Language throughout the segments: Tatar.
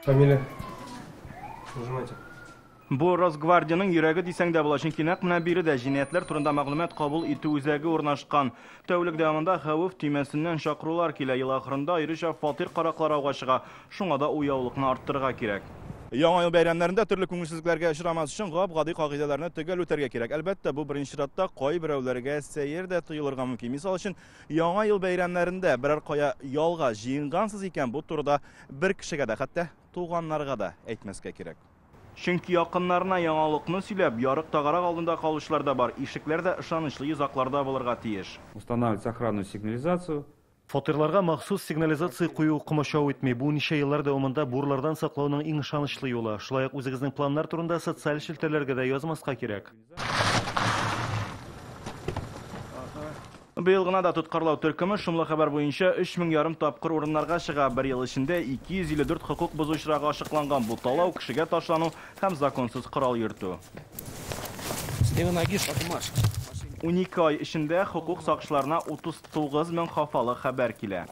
Фамилия? Нажимайте. Бу Росгвардиянең йөрәге дисәң дә була, чөнки нәкъ менә биредә җинаятьләр турында мәгълүмат кабул итү үзәге урнашкан. Тәүлек дәвамында хәвеф төймәсеннән чакырулар килә. Ел ахырында аеруча фатир караклары ауга чыга. Шуңа да уяулыкны арттырырга кирәк. Яңа ел бәйрәмнәрендә төрле күңелсезлекләргә очрамас өчен гап-гади кагыйдәләрне төгәл үтәргә кирәк. Әлбәттә, бу беренче чиратта кайберәүләргә сәер дә тоелырга мөмкин. Мисал өчен, Яңа ел бәйрәмнәрендә берәр кая ялга җыенгансыз икән, бу турыда бер кешегә дә, хәтта туганнарга да әйтмәскә кирәк. Чөнки якыннарына яңалыкны сөйләп, ярык тагарак алдында калучылар да бар. Ишекләр дә ышанычлы йозакларда булырга тиеш. Устанавливать охранную сигнализацию. Фатирларга махсус сигнализация кую комачау итми. Бу ничә еллар дәвамында бурлардан саклауның иң ышанычлы юлы. Шулай ук үзегезнең планнар турында социаль челтәрләргә дә язмаска кирәк. Быел гына да тоткарлау төркеме шомлы хәбәр буенча өч мең ярым тапкыр урыннарга чыга. Бер ел эчендә 254 хокук бозу очрагы ачыкланган. Бу талау, кешегә ташлану һәм законсыз корал йөртү. С левой ноги шаг марш. 12 ай эчендә хокук сакчыларына 39 мең хафалы хәбәр килә.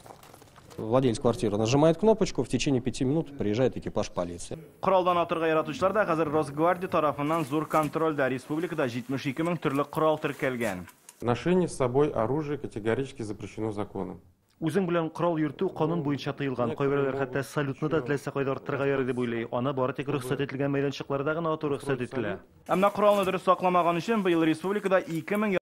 Владелец квартиры нажимает кнопочку, в течение 5 минут приезжает экипаж полиции. Коралдан атырга яратучылар да хәзер Росгвардия тарафыннан зур контрольдә. Республикада 72 мең төрле корал теркәлгән. Ношение с собой оружия категорически запрещено законом. Үзең белән корал йөртү канун буенча тыелган. Кайберәүләр хәтта салютны да теләсә кайда арттырырга ярый дип уйлый. Аны бары тик рөхсәт ителгән мәйданчыкларда гына ату рөхсәт ителә. Әмма коралны дөрес сакламаган өчен быел республикада 2000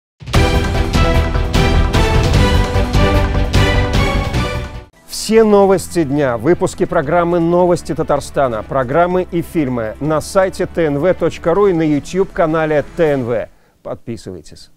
Все новости дня, выпуски программы «Новости Татарстана», программы и фильмы на сайте tnv.ru и на YouTube-канале ТНВ. Подписывайтесь.